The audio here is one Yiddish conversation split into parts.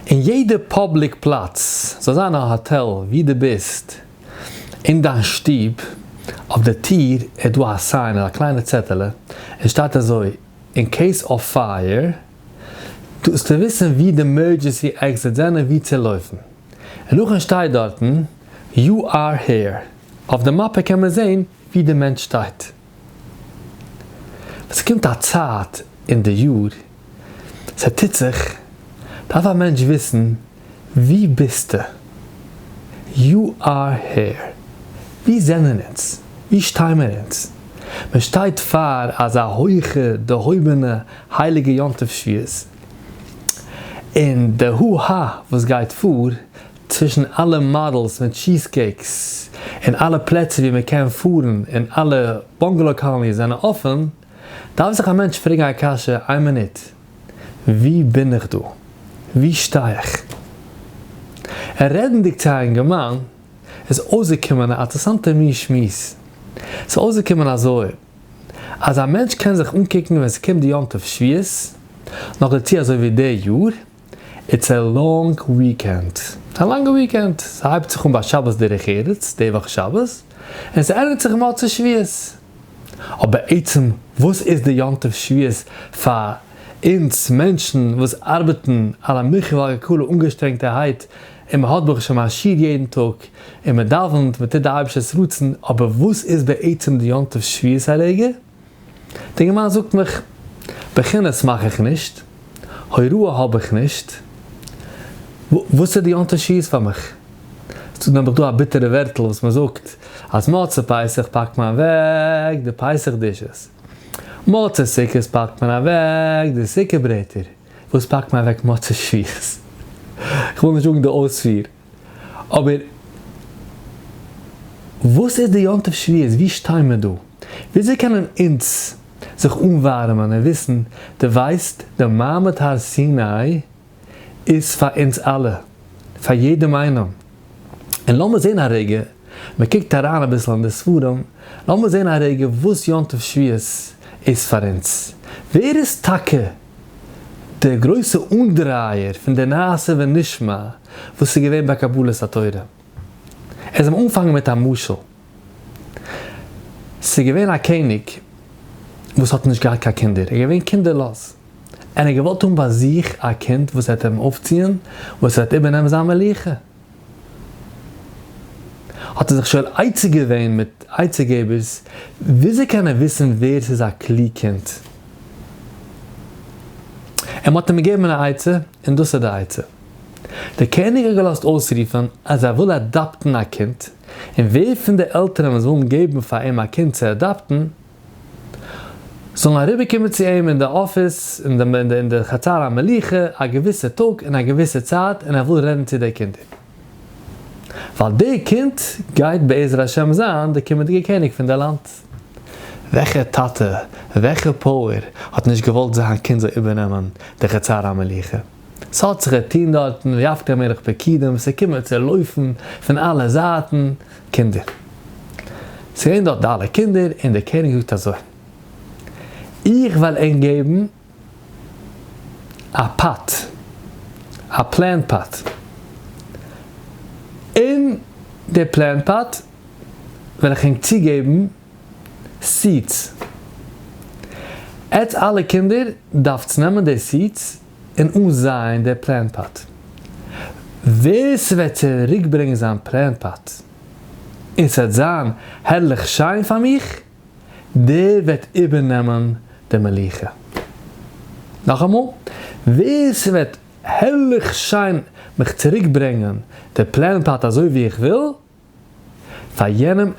אין יעדע public פלאץ, זאל זיין א האטעל ווי דו ביסט, אין דיין שטוב, אויף די טיר איז דא א sign, א קליינע צעטעלע, עס שטייט אזוי, in case of fire, דארפסטו וויסן ווי די emergency exit זענען ווי צו לויפן. און נאכדעם שטייט דארטן, you are here. אויף די מאפע קען מען זען ווי די מענטש שטייט. ווען ס'קומט א צייט אין די יאר, ס'טוט זיך, דארף א מענטש וויסן ווי ביסטו? You are here. ווי זענען אונז? ווי שטיי מיר אונז? מען שטייט פאר אזא הויכע דערהויבענע הייליגע יום טוב שבועות, און די הו הא וואס גייט פאר צווישן אלע models מיט cheese cakes, און אלע פלעצער ווי מען קען פארן, און אלע bungalow colonies זענען אפען, דארף זיך א מענטש פרעגן א קשיא, איין מינוט, ווי בין איך דא? ווי שטיי איך? און רעדנדיג צו א אינגערמאן איז אויסגעקומען א אינטערעסאנטע מין שמועס. ס'איז אויסגעקומען אזוי, אז א מענטש קען זיך אנקוקן ווען ס'קומט די יום טוב שבועות, נאכדערצו אזוי ווי די יאר, it's a long weekend. א לאנגע weekend. ס'הייבט זיך אן ביי שבת דרך ארץ, די וואך שבת, און ס'ענדיגט זיך מוצאי שבועות. אבער בעצם וואס איז די יום טוב שבועות פאר אונז מענטשן וואס ארבעטן על המחיה ועל הכלכלה אנגעשטרענגטערהייט און מען האט ברוך השם א שיעור יעדן טאג און מען דאווענט מען טוט די אייבערשטער'ס רצון אבער וואס איז בעצם די יום טוב שבועות א רגע? די אינגערמאן זאגט מיך בחינות מאך איך נישט, הוראה האב איך נישט, וואס איז די יום טוב שבועות פאר מיך? ס'איז נעבעך דא א ביטערע ווערטל וואס מען זאגט אז מוצאי פסח פאקט מען אוועק די פסח dishes, מוצאי סוכות פאקט מען אוועק די סוכה ברעטער, וואס פאקט מען אוועק מוצאי שבועות? כ'וויל נישט זאגן די אויספיר, אבער וואס איז די יום טוב שבועות? ווי שטיין מיר דא? וויאזוי קענען אונז זיך אנווארעמען און וויסן, דו ווייסט, די מעמד הר סיני איז פאר אונז אלע, פאר יעדעם איינעם. און לאמיר זען א רגע, מען קוקט אריין אביסל אין די ספרים, לאמיר זען א רגע וואס יום טוב שבועות איז פאר אונז. ווער איז טאקע דער גרויסע אנדרייער פון די נעשה ונשמע וואס איז געווען ביי קבלת התורה? עס זאל אנפאנגען מיט א משל. ס'איז געווען א קעניג וואס האט נישט געהאט קיין קינדער, ער איז געווען קינדערלאז. און ער האט געוואלט האבן ביי זיך א קינד וואס וועט אים אויפציען, וואס וועט איבערנעמען זיין מלוכה. האט ער זיך שואל עצה געווען מיט עצה געבערס, וויאזוי קען ער וויסן ווער ס'איז א קלוג קינד? און מ'האט אים געגעבן א עצה, און דאס איז די עצה. דער קעניג האט געלאזט אויסרופן אז ער וויל adopt ן א קינד, און ווער פון די עלטערן וואס ווילן געבן פאר אים א קינד צו adopt ן, זאלן אריבערקומען צו אים אין די אפיס אין די חצר המלוכה א געוויסע טאג און א געוויסע צייט און ער וויל רעדן צו די קינדער ווייל די קינד גייט בעזר השם זיין די קומענדיגע קעניג פון די לאנד. וועלכע טאטע, וועלכע פויער האט נישט געוואלט זיין קינד זאל איבערנעמען די חצר המלוכה? ס'האט זיך געטון דארטן, ויפקד המלך פקידים, ס'קומען צו לויפן פון אלע זייטן קינדער. ס'געווען דארט די אלע קינדער, און דער קעניג זאגט אזוי, איך וועל ענק געבן א pot, א plant pot, אין די plant pot וועל איך ענק צוגעבן seeds. עטס אלע קינדער דארפטס נעמען די seeds און אנזייען די plant pot. ווער ס'וועט צוריקברענגען זיין plant pot און ס'וועט זיין הערליך שיין פאר מיך, דער וועט איבערנעמען די מלוכה. נאכאמאל, ווער ס'וועט הערליך שיין מיך צוריקברענגען די plant pot אזוי ווי איך וויל, פאר יענעם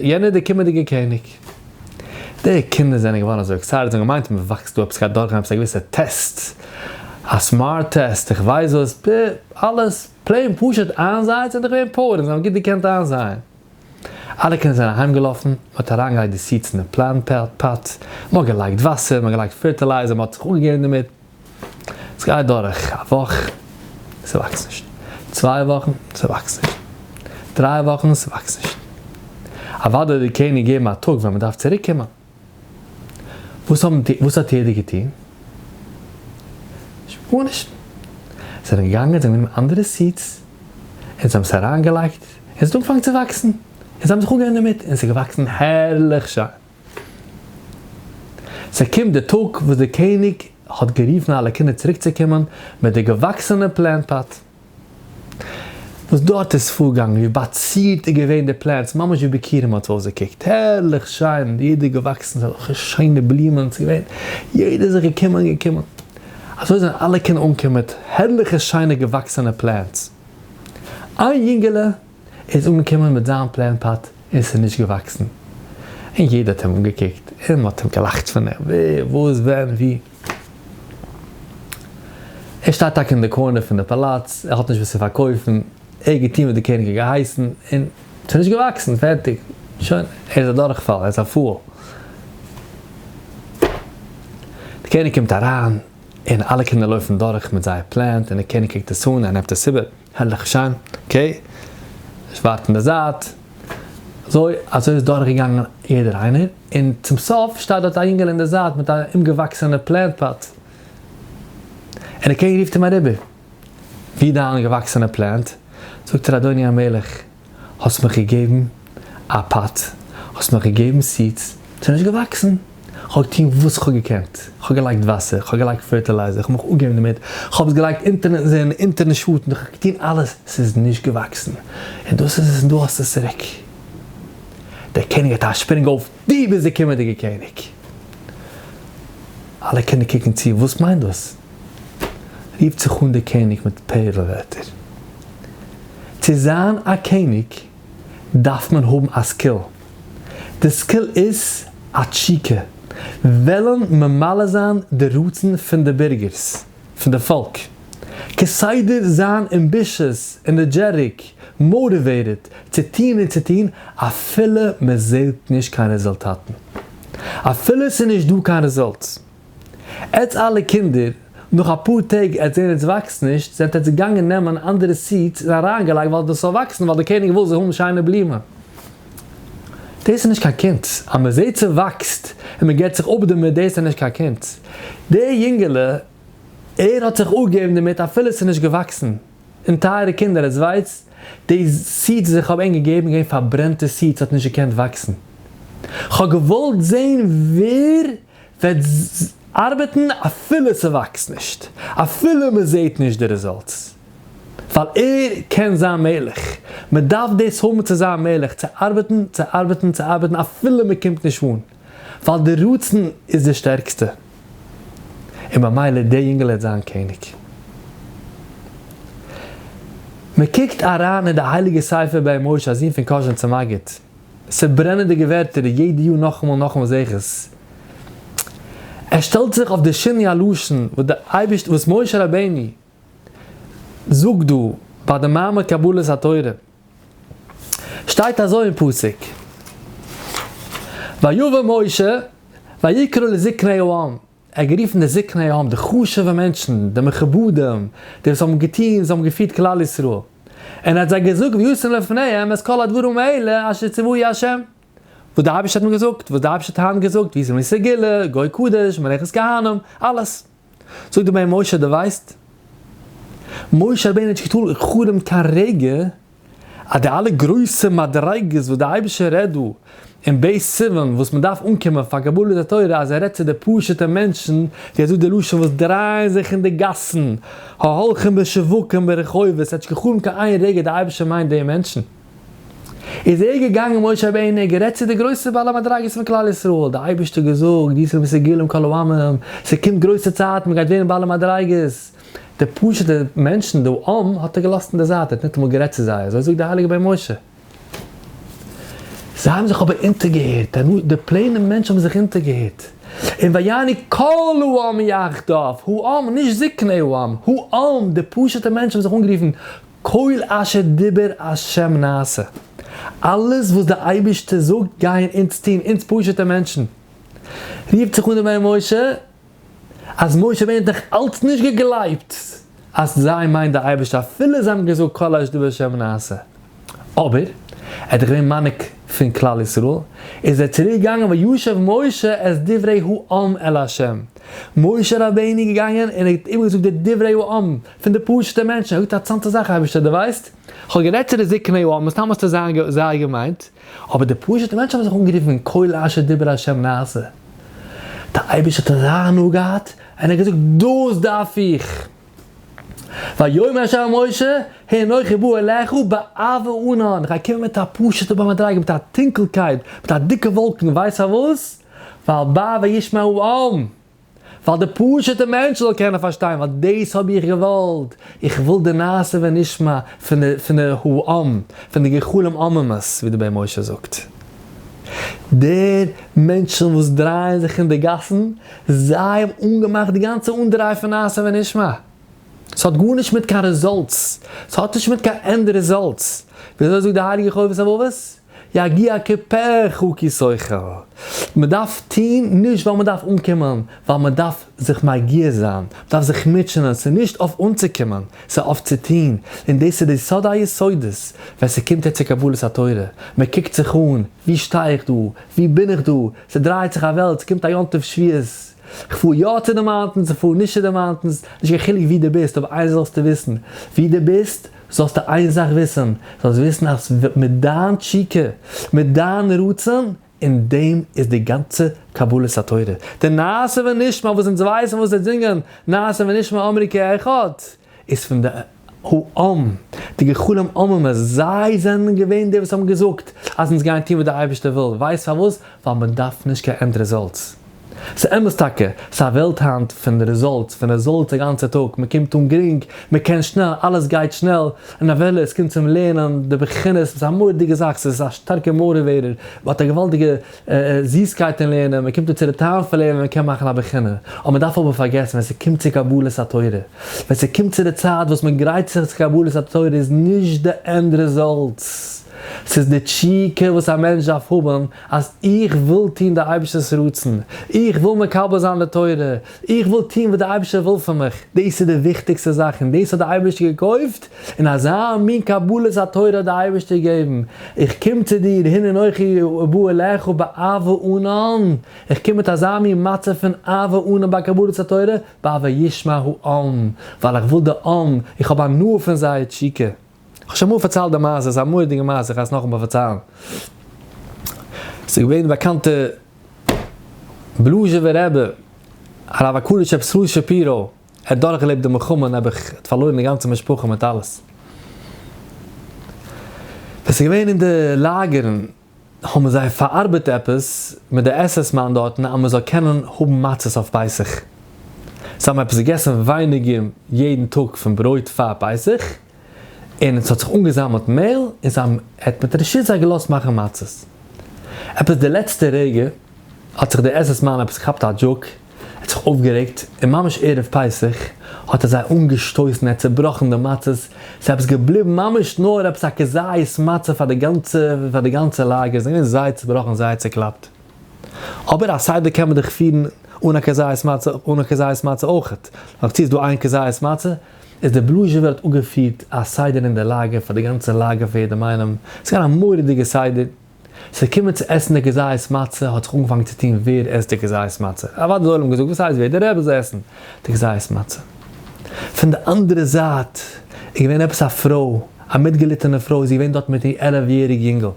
יענער דער קומענדיגער קעניג. די קינדער זענען געווארן אזוי excited, זיי האבן געמיינט מען וואקסט דא עפעס גייט דורכגיין עפעס א געוויסע טעסט, א smart test, איך ווייס וואס, אלעס plain פשוט איינזייען, זענען דאך געווען פויערן, זיי האבן גוט געקענט איינזייען. אלע קינדער זענען אהיים געלאפן, מען האט אריינגעלייגט די seeds אין די plant pot, מען האט געלייגט וואסער, מען האט געלייגט fertilizer, מען האט זיך אפגעגעבן דערמיט, ס'גייט דורך א וואך, ס'וואקסט נישט. צוויי וואכן, ס'וואקסט נישט. דריי וואכן, ס'וואקסט נישט. אוודאי האט די קעניג געגעבן א טאג ווען מ'דארף צוריק קומען. וואס האבן וואס האט יעדער געטון? גארנישט. זענען געגאנגען זיי האבן גענומען אנדערע seeds און זיי האבן עס אריינגעלייגט און עס האט אנגעפאנגען צו וואקסן און זיי האבן זיך אפגעגעבן דערמיט און עס איז געוואקסן הערליך שיין. ס'קומט די טאג וואס די קעניג האט גערופן אלע קינדער צוריק צו קומען מיט די געוואקסענע plant pot. וואס דארט איז פארגאנגען, ווי באצירט איז געווען די plants, ממש ווי ביכורים האט אויסגעקוקט, הערליך שיין, יעדער געוואקסן אזעלכע שיינע בלומען, ס'איז געווען, יעדער איז זיך געקומען און געקומען, אזוי זענען אלע קינדער אנגעקומען מיט הערליכע שיינע געוואקסענע plants, איין יונגעלע איז אנגעקומען מיט זיין plant pot און ס'איז נישט געוואקסן, און יעדער האט אים אנגעקוקט און מ'האט אים געלאכט פון אים, ווער, וואס, ווען, ווי. ער שטייט טאקע אין די corner פון די פאלאץ, ער האט נישט וואס צו פארקויפן, ער האט געטון וואס די קעניג האט געהייסן, און ס'איז נישט געוואקסן, פערטיג, שוין, ער איז א דורכפאל, ער איז א fool. די קעניג קומט אריין, און אלע קינדער לויפן דורך מיט זייער plant, און די קעניג קוקט עס אן, ער נעמט עס איבער, הערליך שיין, okay, איך ווארט אין די זייט, אזוי אזוי איז דורך געגאנגען יעדער איינער, און צום סוף שטייט דארט א יונגעלע אין די זייט מיט א אומגעוואקסענע plant pot, און די קעניג רופט אים אריבער, ווי דיין געוואקסענע plant? זאגט ער אדוני המלך, האסט מיך געגעבן א pot, האסט מיך געגעבן seeds, ס'איז נישט געוואקסן, כ'האב געטון וואס כ'האב געקענט, כ'האב געלייגט וואסער, כ'האב געלייגט fertilizer, כ'האב מיך אפגעגעבן דערמיט, כ'האב עס געלייגט אונטערן זון, אונטערן שאטן, כ'האב געטון אלעס, ס'איז נישט געוואקסן, און דאס איז עס און דא האסטו עס צוריק. דער קעניג האט א שפרינג אויף, דו ביסט דער קומענדיגער קעניג! אלע קינדער קוקן צו, וואס מיינט דאס? רופט זיך אן דער קעניג מיט פערל ווערטער, צו זיין א קעניג דארף מען האבן א skill, די skill איז א תשוקה, וועלן ממלא זיין די רצון פון די בירגערס, פון די פאלק, כסדר זיין ambitious, energetic, motivated צו טון און צו טון אפילו מען זעט נישט קיין רעזולטאטן, אפילו ס'איז נישט דא קיין results. עטס אלע קינדער, נאך אפאר טעג עטס זעהן עטס וואקסט נישט, זענט עטס געגאנגען נעמען אנדערע seeds און אריינגעלייגט ווייל דאס זאל וואקסן ווייל די קעניג וויל זיי האבן שיינע בלומען. דאס איז נישט קיין קונץ, אז מען זעהט ס'וואקסט און מען געבט זיך אפ דערמיט דאס איז נישט קיין קונץ. דער יונגעלע ער האט זיך אפגעגעבן דערמיט אפילו ס'איז נישט געוואקסן. און טייערע קינדער עטס ווייסט, די seeds וואס איך האב ענק געגעבן איז געווען פארברענטע seeds האט נישט געקענט וואקסן. כ'האב געוואלט זעהן ווער וועט ארבעטן אפילו ס'וואקסט נישט, אפילו מ'זעהט נישט די results, ווייל ער קען זיין מלך, מ'דארף דאס האבן צו זיין מלך, צו ארבעטן, צו ארבעטן, צו ארבעטן אפילו מ'קומט נישט אן, ווייל די רצון איז די שטערקסטע, און ממילא דער יונגעלע וועט זיין קעניג. מ'קוקט אריין אין די הייליגע ספר באר משה א זון פון קאזשניצער מגיד, ס'ברענענדיגע ווערטער יעדע יאר נאכאמאל נאכאמאל זעה איך עס. ער שטעלט זיך אויף די שינוי הלשון וואס די אייבערשטער וואס משה רבינו זאגט דא ביי די מעמד קבלת התורה. שטייט אזוי אין פסוק ויבא משה ויקרא לזקני העם. ער האט גערופן די זקני העם, די חשוב'ע מענטשן, די מכובדים, די וואס האבן געטון, זיי האבן געפירט כלל ישראל, און ער האט זיי געזאגט וישם לפניהם את כל הדברים האלה אשר צוהו ה', וואס דער אייבערשטער האט אים געזאגט, וואס דער אייבערשטער האט היינט געזאגט, והייתם לי סגולה, גוי קדוש, ממלכת כהנים, אלעס. זאגט דער בן משה, דו ווייסט? משה רבינו האט נישט געטאן חלומ'ט קיין רגע אז די אלע גרויסע מדריגות וואס די אייבערשטער רעדט דא אין ב' סיוון וואס מען דארף אנקומען פאר קבלת התורה אז ער רעדט צו די פשוטע מענטשן ווי ער זאגט די לשון וואס דרייען זיך אין די גאסן ההולכים בשווקים ברחובות ער האט נישט געחלומט קיין איין רגע די אייבערשטער מיינט די מענטשן איז ער געגאנגען משה רבינו און גערעדט צו די גרויסע בעלי מדריגות פון כלל ישראל די אייבערשטער געזאגט והייתם לי סגולה מכל העמים ס'קומט גרויסע צייטן מען גייט ווערן בעלי מדריגות די פשוט'ע מענטשן, די עם, האט ער געלאזט אין די זייט, ער האט ניטאמאל גערעדט צו זיי, אזוי זאגט דער הייליגער בן משה. זיי האבן זיך אבער אונטערגעהערט, די plain ע מענטשן האבן זיך אונטערגעהערט, און ויענו כל העם יחדיו, העם, נישט זקני העם, העם, די פשוט'ע מענטשן האבן זיך אנגערופן, כל אשר דיבר ה' נעשה, אלעס וואס דער אייבערשטער זאגט גייען אונז טון, אונז פשוט'ע מענטשן. רופט זיך אן דער בן משה, אז משה רבינו האט נאך אלץ נישט געגלייבט אז זיי מיינט די אייבערשטער אפילו זיי האבן געזאגט כל אשר דבר השם נעשה. אבער. ער איז דאך געווען מנהיג פון כלל ישראל, איז ער צוריק געגאנגען וישב משה את דברי העם אל ה', משה רבינו איז געגאנגען און ער האט איבערגעזאגט די דברי העם פון די פשוט'ע מענטשן, ער האט געזאגט א אינטערעסאנטע זאך אייבערשטער דו ווייסט, איך האב גערעדט צו די זקני העם, מסתם האסטו זיי געמיינט, אבער די פשוט'ע מענטשן האבן זיך אנגערופן כל אשר דיבר ה' נעשה, דער אייבערשטער האט אזא הנאה געהאט, און ער האט געזאגט דאס דארף איך. ויאמר ה' אל משה, הנה אנכי בא אליך בעב הענן, איך גיי קומען מיט א פשוט'ע במדריגה, מיט א טונקלקייט, מיט א דיקע וואלקן, ווייסט פארוואס? ווייל בעבור ישמע העם, ווייל די פשוט'ע מענטשן זאל קענען פארשטיין, ווייל דאס האב איך געוואלט, איך וויל די נעשה ונשמע פון די פון די העם, פון די גחלים עממות, ווי דער בן משה זאגט. די מענטשן וואס דרייען זיך אין די גאסן, זיי האבן אנגעמאכט די גאנצע אנדריי פון נעשה ונשמע. ס'האט גארנישט מיט קיין results, ס'האט נישט מיט קיין end results. וויאזוי זאגט די הייליגע חובת הלבבות? יגיע כפיך כי תאכל. מ'דארף טון נישט ווייל מ'דארף אנקומען, ווייל מ'דארף זיך מייגע זיין, מ'דארף זיך מוטשענען, ס'איז נישט אויף אנצוקומען, ס'איז אויף צו טון, און דאס איז די יסוד היסודות ווען ס'קומט יעצט צו קבלת התורה, מ'קוקט זיך אן, ווי שטיי איך דא? ווי בין איך דא? ס'דרייט זיך א וועלט, ס'קומט א יום טוב שבועות, כ'פאר יא צו די mountains, כ'פאר נישט צו די mountains, נישט קיין חילוק ווי דו ביסט, אבער איינס זאלסטו וויסן, ווי דו ביסט, זאלסטו איין זאך וויסן, זאלסט וויסן אז מיט דיין תשוקה, מיט דיין רצון, אין דעם איז די גאנצע קבלת התורה. די נעשה ונשמע וואס אונז ווייסן וואס זיי זינגען, נעשה ונשמע אמרו כאחד, איז פון די העם, די גחלים עממות, זיי זענען געווען די וואס האבן געזאגט אז אונז גייען טון וואס דער אייבערשטער וויל, ווייסט פארוואס? ווייל מען דארף נישט קיין end results. ס'איז אמת טאקע, ס'איז א וועלט היינט פון results, פון results א גאנצע טאג, מען קומט אן גרינג, מען קען שנעל, אלעס גייט שנעל, און אפילו עס קומט צום לערנען, די בחינות, ס'איז א מורא'דיגע זאך, ס'איז א שטארקע motivator, מען האט א געוואלדיגע זיסקייט אין לערנען, מען קומט אן צו די טעם פון לערנען, מען קען מאכן א בחינה, אבער מען דארף אבער פארגעסן ווען ס'קומט צו קבלת התורה, ווען ס'קומט צו די צייט וואס מען גרייט זיך צו קבלת התורה איז נישט די end results, ס'איז די תשוקה וואס א מענטש דארף האבן אז איך וויל טון די אייבערשטער'ס רצון, איך וויל מקבל זיין די תורה, איך וויל טון וואס די אייבערשטער וויל פון מיך, דאס איז די וויכטיגסטע זאך און דאס האט די אייבערשטער געקויפט, און אזא מין קבלת התורה האט די אייבערשטער געגעבן, איך קום צו דיר, הנה אנכי בא אליך בעב הענן, איך קום מיט אזא מין מצב פון עב הענן ביי קבלת התורה, בעבור ישמע העם, ווייל איך וויל די עם, איך האב הנאה פון זייער תשוקה. כ'האב שוין אמאל פארציילט די מעשה, ס'איז א מורא'דיגע מעשה, כ'גיי עס נאכאמאל פארציילן. ס'איז געווען די באקאנטע בלוזשעווער רבי, הרב הקדוש רבי ישראל שפירא, ער האט דורכגעלעבט די מלחמה נעבעך, האט פארלוירן די גאנצע משפחה מיט אלעס. ווען ס'איז געווען אין די לאגערן האבן זיי פארארבעט עפעס מיט די עס עס מאן דארטן אז מ'זאל קענען האבן מצות אויף פסח. זיי האבן עפעס געגעסן ווייניגער יעדן טאג פון ברויט פאר פסח, און עס האט זיך אנגעזאמעלט מעל, און זיי האבן עט מיט רשות זיי געלאזט מאכן מצות. עפעס די לעצטע רגע האט זיך דער עס עס מאן עפעס געכאפט א joke, ער האט זיך אויפגערעגט, און ממש ערב פסח האט ער זיי אנגעשטויסן, ער האט צעבראכן די מצות, ס'איז עפעס געבליבן ממש נאר עפעס א כזית מצה פאר די גאנצע פאר די גאנצע לאגער, זיי זענען געווען זייער צעבראכן זייער צעקלאפט. אבער א סדר קען מען דאך פירן אן א כזית מצה אן א כזית מצה אויכעט, נאכדערצו איז דא איין כזית מצה, איז דער בלוזשעווער האט אפגעפירט א סדר אין די לאגער פאר די גאנצע לאגער פאר יעדעם איינעם, ס'איז געווען א מורא'דיגע סדר. ס'איז געקומען צו עסן די כזית מצה, האט זיך אנגעפאנגען צו טון ווער עסט די כזית מצה, אוודאי די עולם האט געזאגט וואס הייסט ווער, די רבי זאל עסן די כזית מצה. פון די אנדערע זייט איז געווען עפעס א פרוי, א מיטגעליטענע פרוי, זי איז געווען דארט מיט איר 11 יעריג יונגל,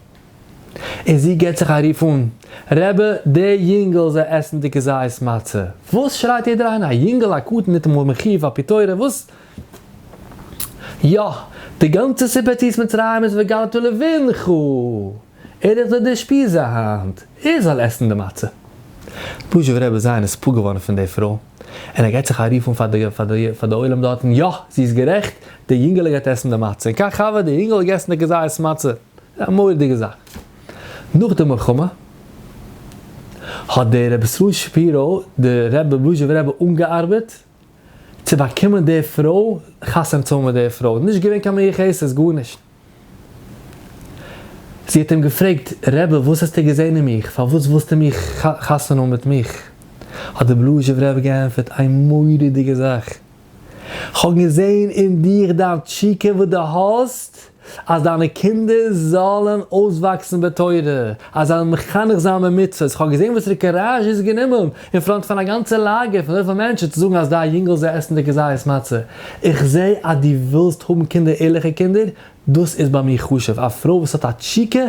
און זי געבט זיך א רוף אן, רבי, די יונגל זאל עסן די כזית מצה. וואס? שרייט יעדער איינער, א יונגל, א קטן, ניטאמאל מחיוב על פי תורה, וואס? יא, די גאנצע סיפור יציאת מצרים איז והגדת לבנך, ער איז דאך דער אושפיזא היינט, ער זאל עסן די מצה. בלוזשעווער רבי איז זייער נתפעל געווארן פון די פרוי, און ער געבט זיך א רוף אן פאר די פאר די עולם דארטן, יא, זי איז גערעכט, די יונגעלע גייט עסן די מצה, און כך הוה, די יונגעלע האט געגעסן די כזית מצה, א מורא'דיגע זאך. נאך די מלחמה האט דער רבי ישראל שפירא, די רבי בלוזשעווער רבי אנגעארבעט, צו באקומען די פרוי, חתונה צו האבן מיט די פרוי, נישט געווען קיין מיוחסת, גארנישט. זי האט אים געפרעגט, רבי וואס האסטו געזען אין מיך, פארוואס ווילסטו מיך חתונה האבן מיט מיך? האט דער בלוזשעווער רבי געענטפערט, איין מורא'דיגע זאך, כ'האב געזען אין דיך דיין תשוקה וואס דו האסט. אז דיינע קינדער זאלן אויסוואקסן בתורה, אז זיי זאלן מחנך זיין במצוות, איך האב געזען וואסערע courage איז גענומען אין front פון א גאנצע לאגער פון אזויפיל מענטשן צו זאגן אז דיין יונגעל זאל עסן די כזית מצה, איך זע אז דו ווילסט האבן קינדער ערליכע קינדער, דאס איז ביי מיר חשוב, א פרוי וואס האט א תשוקה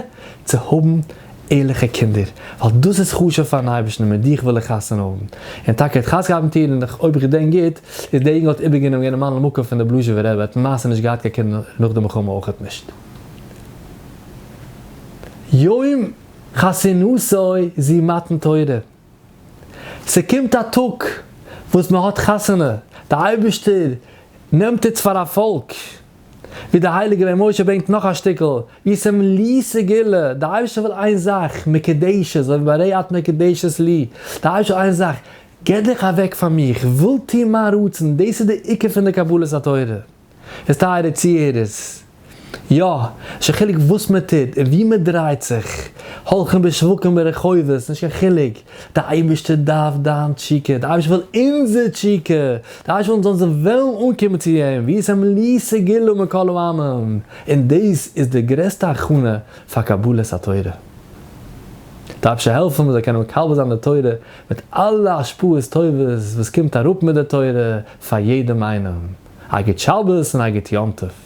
צו האבן ערליכע קינדער, ווייל דאס איז חשוב פארן אייבערשטן און מיט דיך וויל איך חתונה האבן. און טאקע האט חתונה געהאט מיט איר, און אויב איך געדענק גוט, איז דער יונגל האט איבערגענומען יענעם ממלא מקום פון די בלוזשעווער רבי, ער האט למעשה נישט געהאט קיין קינדער נאך די מלחמה אויכעט נישט. יום חתונתו זו מתן תורה. ס'קומט א טאג וואס מען האט חתונה, די אייבערשטער נעמט אונז פאר א פאלק, ווי די הייליגע ר' משה ברענגט נאך א שטיקל, והייתם לי סגולה, די אייבערשטער וויל איין זאך, מקודשת, אזוי ווי ביי הרי את מקודשת לי, די אייבערשטער וויל איין זאך, געב דיך אוועק פאר מיר, איך וויל טון מיין רצון, דאס איז די עיקר פון די קבלת התורה. איז טייערע צוהערערס, יא, נישט קיין חילוק וואס מען טוט און וואו מען דרייט זיך, הולכים בשווקים ברחובות, נישט קיין חילוק, די אייבערשטער דארף דיין תשוקה, די אייבערשטער וויל אונזער תשוקה, די אייבערשטער וויל אונז זאלן וועלן אנקומען צו אים, והייתם לי סגולה מכל העמים, און דאס איז די גרעסטע הכנה פאר קבלת התורה. די אייבערשטער העלפן מען זאל קענען מקבל זיין די תורה מיט אלע השפעות טובות וואס קומט אראפ מיט די תורה פאר יעדעם איינעם. א גוט שבת און א גוט יום טוב.